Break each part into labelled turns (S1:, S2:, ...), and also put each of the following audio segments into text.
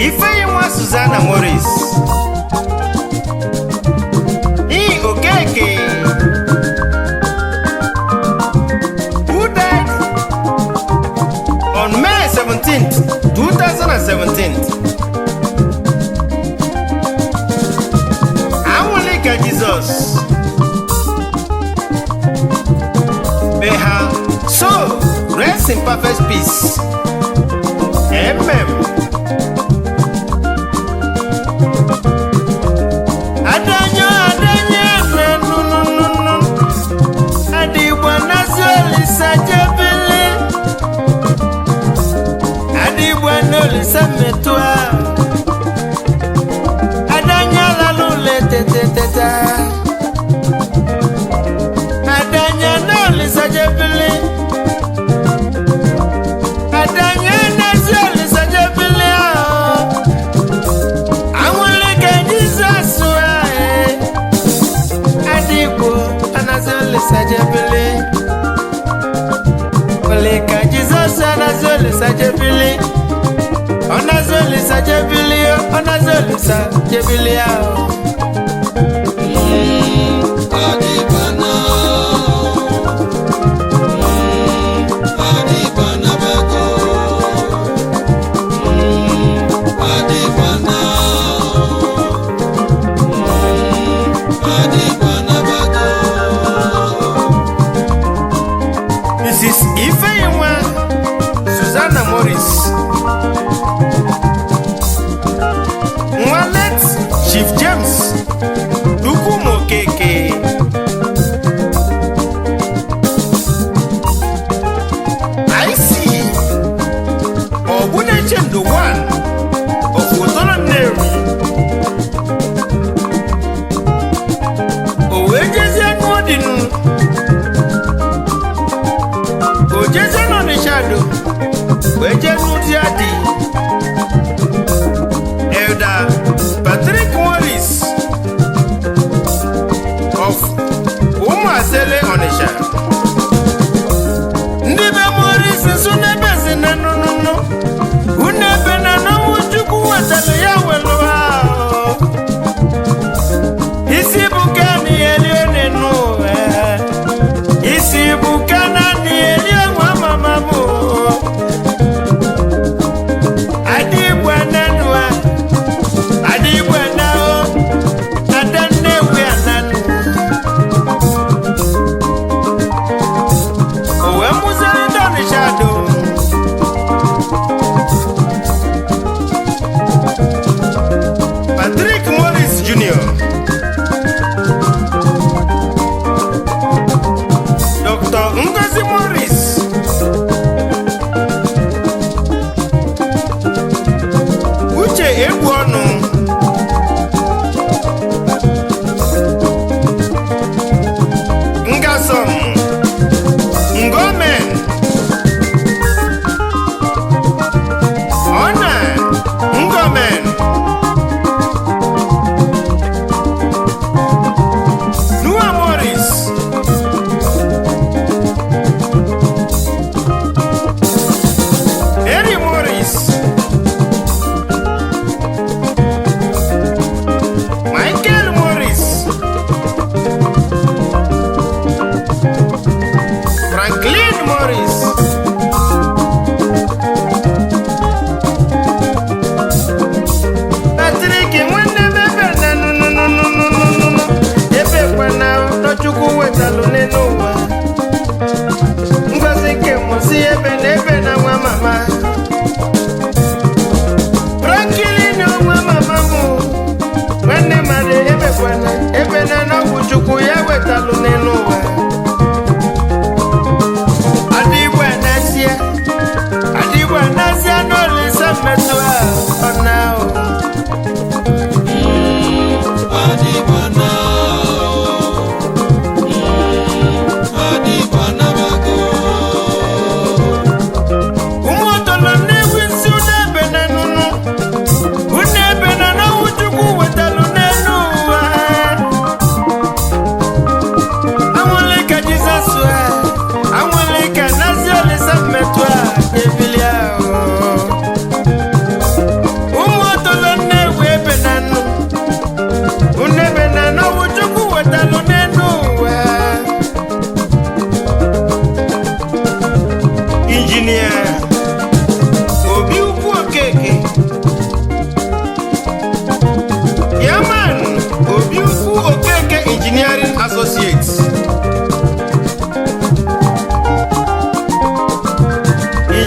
S1: Ifeyinwa Susanna Morris E. Okeke, who died on May 17th, 2017. Anwulika Jesus. May her soul rest in perfect peace. Amen. Adanyo, adanyo, nu, nu, nu, nu. Adigbo nazi olisa jebili. Adigbo n'olisa metua. Adanya lalule teteteta. Adanya n'olisa jebili. Adanya nazi olisa jebili. Anwulike Jesus wae. Adigbo anazi olisa jebili. Olika Jesus anazi olisa jebili. Ọnazi olisa jebili o, ọnazi olisa jebili ahụ.
S2: Adịgbana, Adịgbana bego. Adịgbana, Adịgbana bego.
S1: Mrs. Ifeyinwa Susanna Morris, nwa late Chief James Chukwuma Okeke, IC Ogbunechendo 1 of Otolo Nnewi, o wee jezie n'Odinu, o jezie n'Ọnịsha do, wee jee n'ụdị adị Elder Patrick Morris of Ụmụasele Ọnịsha. Ndị be Morris nso n'ebe si na nnụnụ unu ebe na n'ọnwụ Chukwu wetara ya welu ha. Isi bụ ka na elie n'enu, isi bụ ka na eli nwa mama m.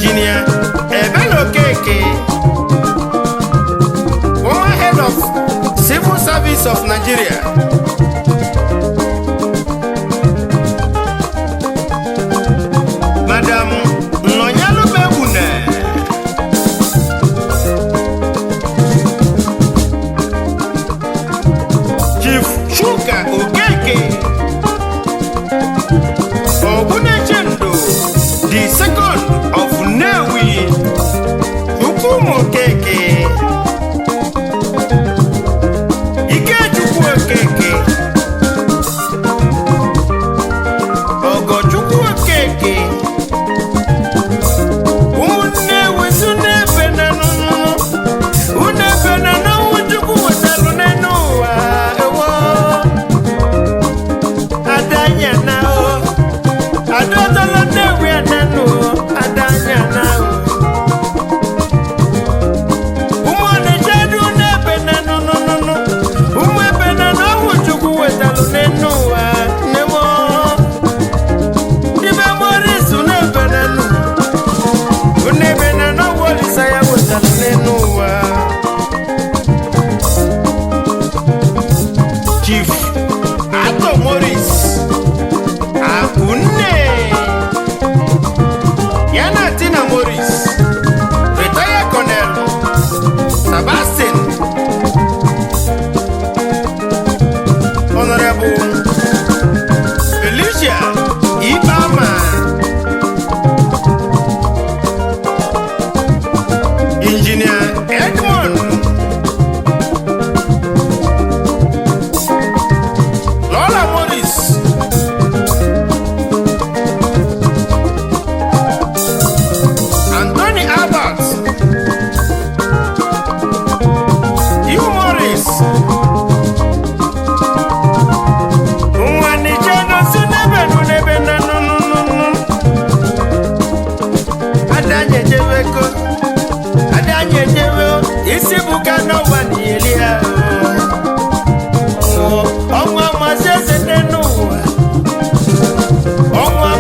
S1: Engineer Ebele Okeke, former head of Civil Service of Nigeria. Madam Nonyalube Wune, Chief Chuka Okeke, Ogunechendo, the second of Nnewi, Chukwuma Okeke, Ikechukwu Okeke, Ogochukwu Okeke, ụmụnne wesu n'ebe na nụnụnụ, unu ebe na n'ọnwụ Chukwu wetalụ n'elu ụwa, ewo. Adanya na o, adọtala Nnewi adanụ, adanya na o. Ụmụ Ọnịcha dị n'ebe na nụnụnụnụ, ụmụ ebe na n'ọnwụ Chukwu wetalụ n'elu ụwa, nne m o. Ibe Morris n'ebe na nụ, unu ebe na n'ọnwụ Olisa ya wetalụ n'elu ụwa. Chief Atọ Morris Akunne ya na Tina Morris, retired Colonel Sebastian, Honorable Felicia Ibama, Engineer Edmond Lola Morris, Anthony Albert, Hugh Morris, Nwanije no si n'ebe nu n'ebe na nu nu nu nu. Adanye ejeweko, adanye ejewe, isi buka n'ọwa n'ili ha. Ọnwa amasị eze n'elu ụwa. Ọnwa